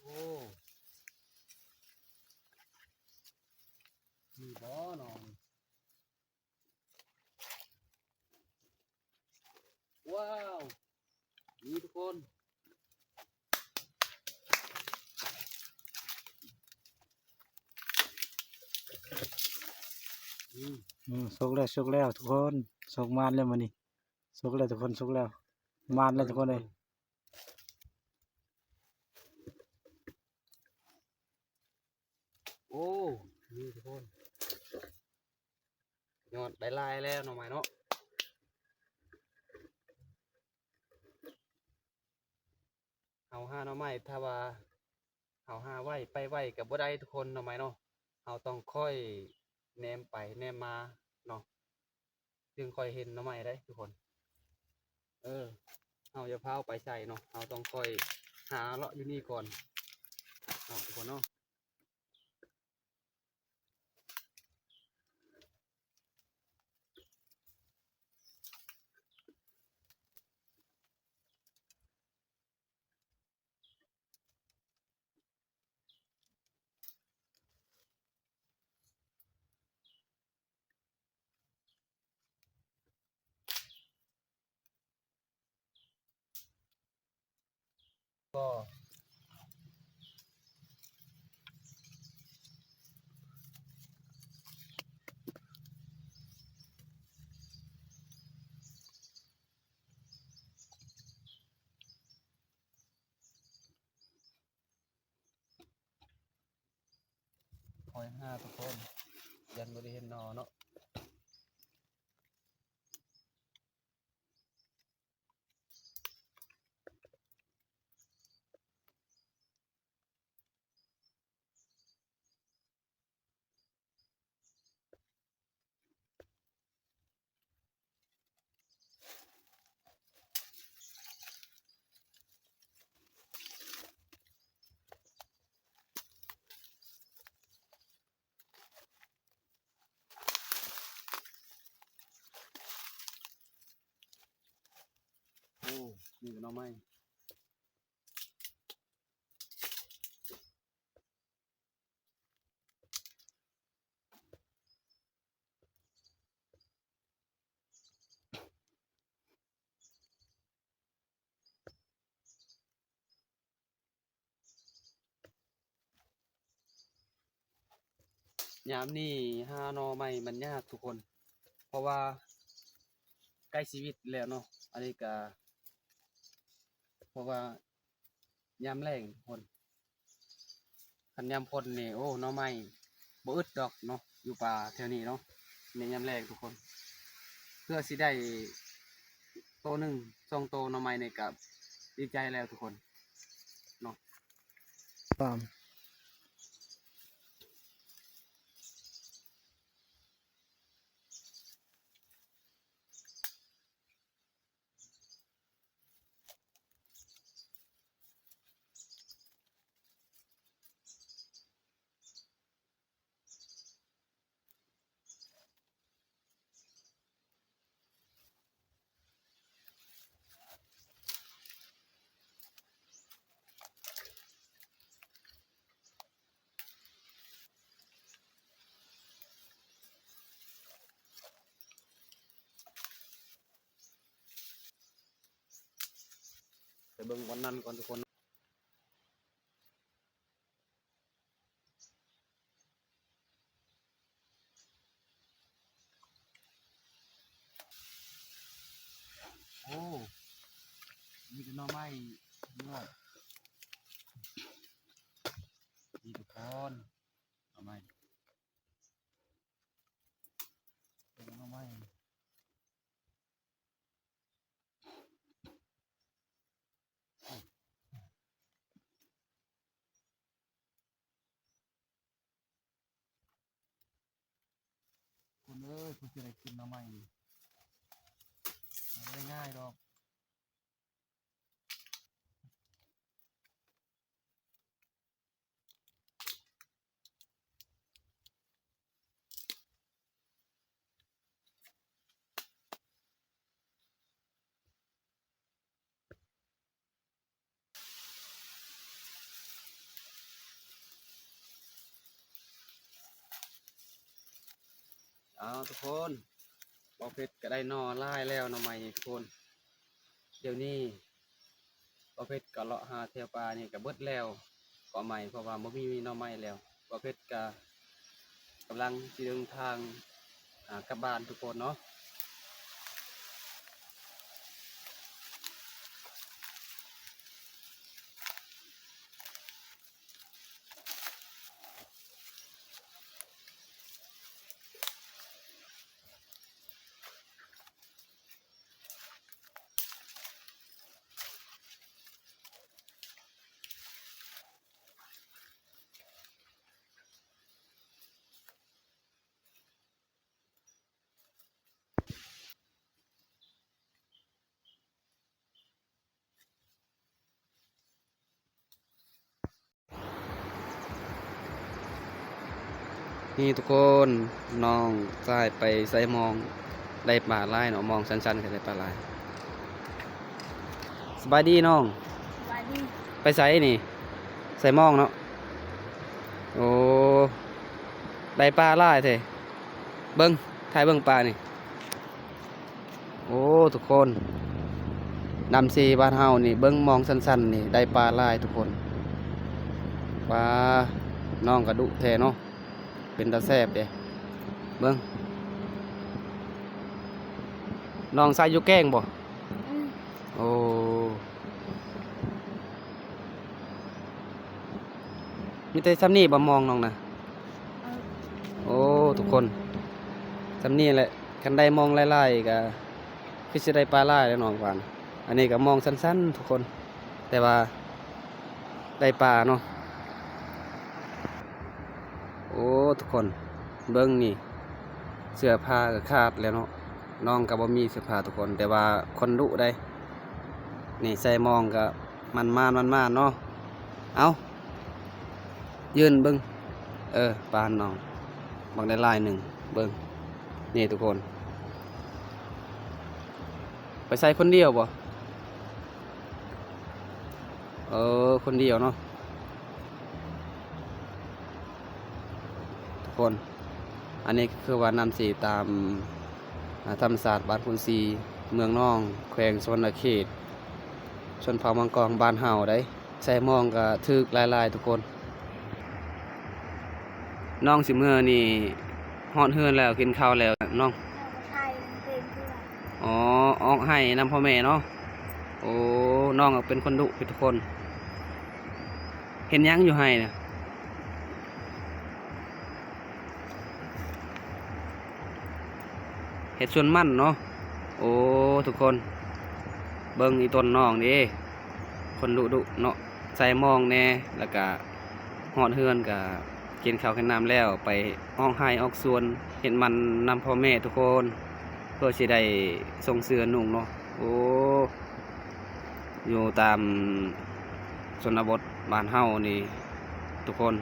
ໂອ້ ມີບໍ່ເນາະ? ວ້າວ ນີ້ທຸກຄົນ ອືມ ອືມ ສຸກແລ້ວ ສຸກແລ້ວທຸກຄົນ ສຸກມານແລ້ວມື້ນີ້ ສຸກແລ້ວທຸກຄົນ ສຸກແລ້ວ ມານແລ້ວທຸກຄົນເອີຍ. ໂອ້ ນີ້ທຸກຄົນ ຍອດໄດ້ຫຼາຍແລ້ວໜໍ່ໄມ້ເນາະ. ເຮົາຫາໜໍ່ໄມ້ ຖ້າວ່າເຮົາຫາໄວໄປໄວກໍບໍ່ໄດ້ທຸກຄົນ ໜໍ່ໄມ້ເນາະ ເຮົາຕ້ອງຄ່ອຍແນມໄປແນມມາເນາະ ຈຶ່ງຄ່ອຍເຫັນໜໍ່ໄມ້ໄດ້ທຸກຄົນ. ເອີ ເຮົາຢ່າຟ້າວໄປໃສເນາະ ເຮົາຕ້ອງຄ່ອຍຫາເລາະຢູ່ນີ້ກ່ອນເນາະ ທຸກຄົນເນາະ. ກໍ ຄອຍຫາທຸກຄົນ ຢ້ານບໍ່ໄດ້ເຫັນໜໍ່ເນາະ. ໂ ນີ້ກໍໜໍ່ໄມ້. ຍາມນີ້ຫາໜໍ່ໄມ້ມັນຍາກທຸກຄົນ ເພາະວ່າໃກ້ຊີວິດແລ້ວເນາະ ອັນນີ້ກະ ເພາະວ່າຍາມແລ້ງທຸກຄົນ ຄັນຍາມຝົນນີ້ ໂອ້ ໜໍ່ໄມ້ບໍ່ອຶດດອກເນາະ ຢູ່ປ່າແຖວນີ້ເນາະ ໃນຍາມແລ້ງທຸກຄົນ ເພື່ອຊິໄດ້ໂຕໜຶ່ງສອງໂຕໜໍ່ໄມ້ນີ້ກະດີໃຈແລ້ວທຸກຄົນເນາະ ຕາມ. ໄປເບິ່ງບ່ອນນັ້ນກ່ອນທຸກຄົນ. ໂອ້ ມີແຕ່ໜໍ່ໄມ້ເນາະ ນີ້ທຸກຄົນ ໜໍ່ໄມ້ ເບິ່ງໜໍ່ໄມ້. ຄົນເອີຍ ຜູ້ຊິໄດ້ກິນໜໍ່ໄມ້ນີ້ ບໍ່ໄດ້ງ່າຍດອກ. ເອົາທຸກຄົນ ບ່າວເພັດກໍໄດ້ໜໍ່ຫຼາຍແລ້ວ ໜໍ່ໄມ້ນີ້ທຸກຄົນ. ດຽວນີ້ບ່າວເພັດກໍເລາະຫາແຖວປ່ານີ້ກໍເບິດແລ້ວ ກໍໄມ້ ເພາະວ່າບໍ່ມີໜໍ່ໄມ້ແລ້ວ. ບ່າວເພັດກໍກຳລັງຊິເດີນທາງ ອ່າ ກັບບ້ານທຸກຄົນເນາະ. ນີ້ທຸກຄົນ ນ້ອງຊາຍໄປໃສ່ມອງ ໄດ້ປາຫຼາຍເນາະ ມອງຊັນໆ ກໍໄດ້ປາຫຼາຍ. ສະບາຍດີນ້ອງ. ສະບາຍດີ. ໄປໃສນີ້? ໃສ່ມອງເນາະ. ໂອ້ ໄດ້ປາຫຼາຍແທ້. ເບິ່ງ ຖ່າຍເບິ່ງປານີ້. ໂອ້ ທຸກຄົນ ນ້ຳຊີບ້ານເຮົານີ້ ເບິ່ງມອງສັ້ນໆນີ້ ໄດ້ປາຫຼາຍທຸກຄົນ. ປາ ນ້ອງກະດຸແທ້ເນາະ ເປັນຕາແຊບເດ້. ເບິ່ງ ນ້ອງໃສ່ຢູ່ແກ້ງບໍ່? ອືມ ໂອ້. ມີແຕ່ຊ່ຳນີ້ບໍ່ມອງນ້ອງນະ? ເອີ ໂອ້ ທຸກຄົນ ຊ່ຳນີ້ແຫຼະ ຄັນໄດ້ມອງຫຼາຍໆ ກະຄືຊິໄດ້ປາຫຼາຍແຫຼະນ້ອງວ່ານະ. ອັນນີ້ກະມອງສັ້ນໆ ທຸກຄົນ ແຕ່ວ່າໄດ້ປາເນາະ. ໂອ້ ທຸກຄົນ ເບິ່ງນີ້ ເສື້ອຜ້າກະຂາດແລ້ວເນາະ. ນ້ອງກະບໍ່ມີເສື້ອຜ້າທຸກຄົນ ແຕ່ວ່າຄົນດຸໄດ໋. ນີ້ໃສ່ມອງກະໝັ່ນມານໆ ເນາະ. ເອົາ ຢືນເບິ່ງ ເອີ ປານນ້ອງ ບັກໄດ້ຫຼາຍໜຶ່ງ ເບິ່ງ ນີ້ທຸກຄົນ. ໄປໃສ່ຄົນດຽວບໍ່? ເອີ ຄົນດຽວເນາະ ທຸກຄົນ. ອັນນີ້ກໍຄືວ່ານ້ຳສີຕາມ ອາ ທຳມະຊາດບ້ານຄູນສີ ເມືອງນອງ ແຂວງສະຫວັນນະເຂດ ຊົນເຜົ່າມັງກອງບ້ານເຮົາໃດ໋. ໃສ່ມອງກໍຖືກຫຼາຍໆ ທຸກຄົນ. ນ້ອງຊິເມືອນີ້ ຮອດເຮືອນແລ້ວ ກິນເຂົ້າແລ້ວນ້ອງ? ອໍ ອອກໄຮ່ນຳພໍ່ແມ່ເນາະ. ໂອ້ ນ້ອງເປັນຄົນດຸ ທຸກຄົນ. ເຮັດຫຍັງຢູ່ໄຮ່ນະ? ເຮັດສວນມັນເນາະ. ໂອ້ ທຸກຄົນ ເບິ່ງອີ່ຕົນນ້ອງເດ້ ຄົນດຸໆ ເນາະ. ໃສ່ມອງແດ່ ແລ້ວກະຮອດເຮືອນກະກິນເຂົ້າກິນນ້ຳແລ້ວ ໄປອອກໄຮ່ອອກສວນ ເຮັດມັນນຳພໍ່ແມ່ ທຸກຄົນ ເພື່ອຊິໄດ້ສົ່ງເສື້ອນຸ່ງເນາະ. ໂອ້ ຢູ່ຕາມຊົນນະບົດບ້ານເຮົານີ້ ທຸກຄົນ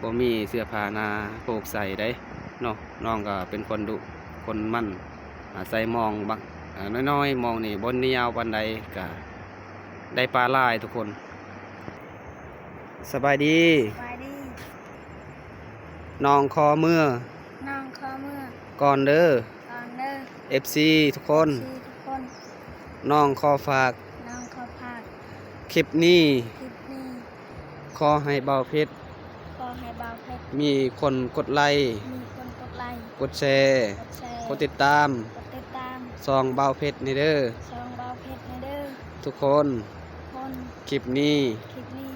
ບໍ່ມີເສື້ອຜ້າໜ້າໂພກໃສ່ໃດ໋ເນາະ. ນ້ອງກໍເປັນຄົນດຸຄົນໝັ່ນ ອາ ໃສ່ມອງບັກ ອາ ນ້ອຍໆ ມອງນີ້ບໍ່ຍາວປານໃດ ກະໄດ້ປາຫຼາຍ ທຸກຄົນ. ສະບາຍດີ ສະບາຍດີ. ນ້ອງຂໍເມືອ ນ້ອງຂໍເມືອ ກ່ອນເດີ ກ່ອນເດີ ເອັຟຊີ ທຸກຄົນ ເອັຟຊີ ທຸກຄົນ. ນ້ອງຂໍຝາກ ນ້ອງຂໍຝາກ ຄລິບນີ້ ຄລິບນີ້ ຂໍໃຫ້ບ່າວເພັດ ຂໍໃຫ້ບ່າວເພັດ ມີຄົນກົດໄລ ມີຄົນກົດໄລ ກົດແຊ ກົດແຊ ກົດຕິດຕາມ ກົດຕິດຕາມ ຊ່ອງບ່າວເພັດແດ່ເດີ ຊ່ອງບ່າວເພັດແດ່ເດີ ທຸກຄົນ ທຸກຄົນ. ຄລິບນີ້ ຄລິບນີ້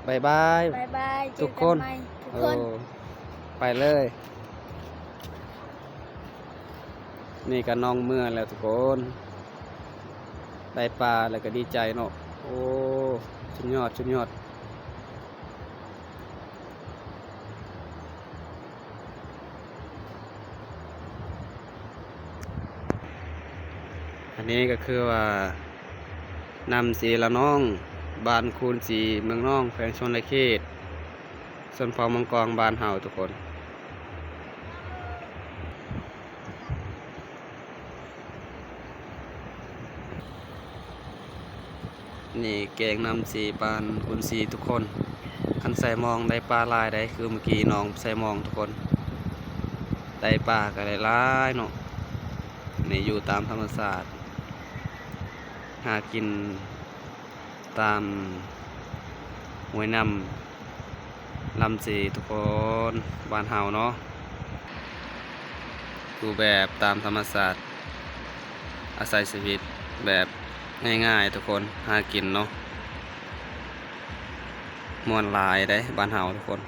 ບາຍບາຍ ບາຍບາຍ ທຸກຄົນ ເຈີກັນໃໝ່ ທຸກຄົນ. ເອີ ໄປເລີຍ. ນີ້ກໍນ້ອງເມືອແລ້ວທຸກຄົນ ໄດ້ປາແລ້ວກໍດີໃຈເນາະ. ໂອ້ ສຸດຍອດ ສຸດຍອດ. ອັນນີ້ກໍຄືວ່າ ນ້ຳສີລະນອງ ບ້ານຄູນສີ ເມືອງນອງ ແຂວງສະຫວັນນະເຂດ ຊົນເຜົ່າມັງກອງບ້ານເຮົາ ທຸກຄົນ. ນີ້ແກງນ້ຳສີບ້ານຄູນສີ ທຸກຄົນ. ຄັນໃສ່ມອງໄດ້ປາຫຼາຍໃດ໋ ຄືເມື່ອກີ້ນ້ອງໃສ່ມອງ ທຸກຄົນ ໄດ້ປາກໍໄດ້ຫຼາຍເນາະ. ນີ້ຢູ່ຕາມທຳມະຊາດ ຫາກິນຕາມຫ້ວຍນ້ຳ ລຳເຊ ທຸກຄົນ ບ້ານເຮົາເນາະ ຢູ່ແບບຕາມທຳມະຊາດ ອາໄສຊີວິດແບບງ່າຍໆ ທຸກຄົນ ຫາກິນເນາະ ມ່ວນຫຼາຍເດ້ ບ້ານເຮົາ ທຸກຄົນ.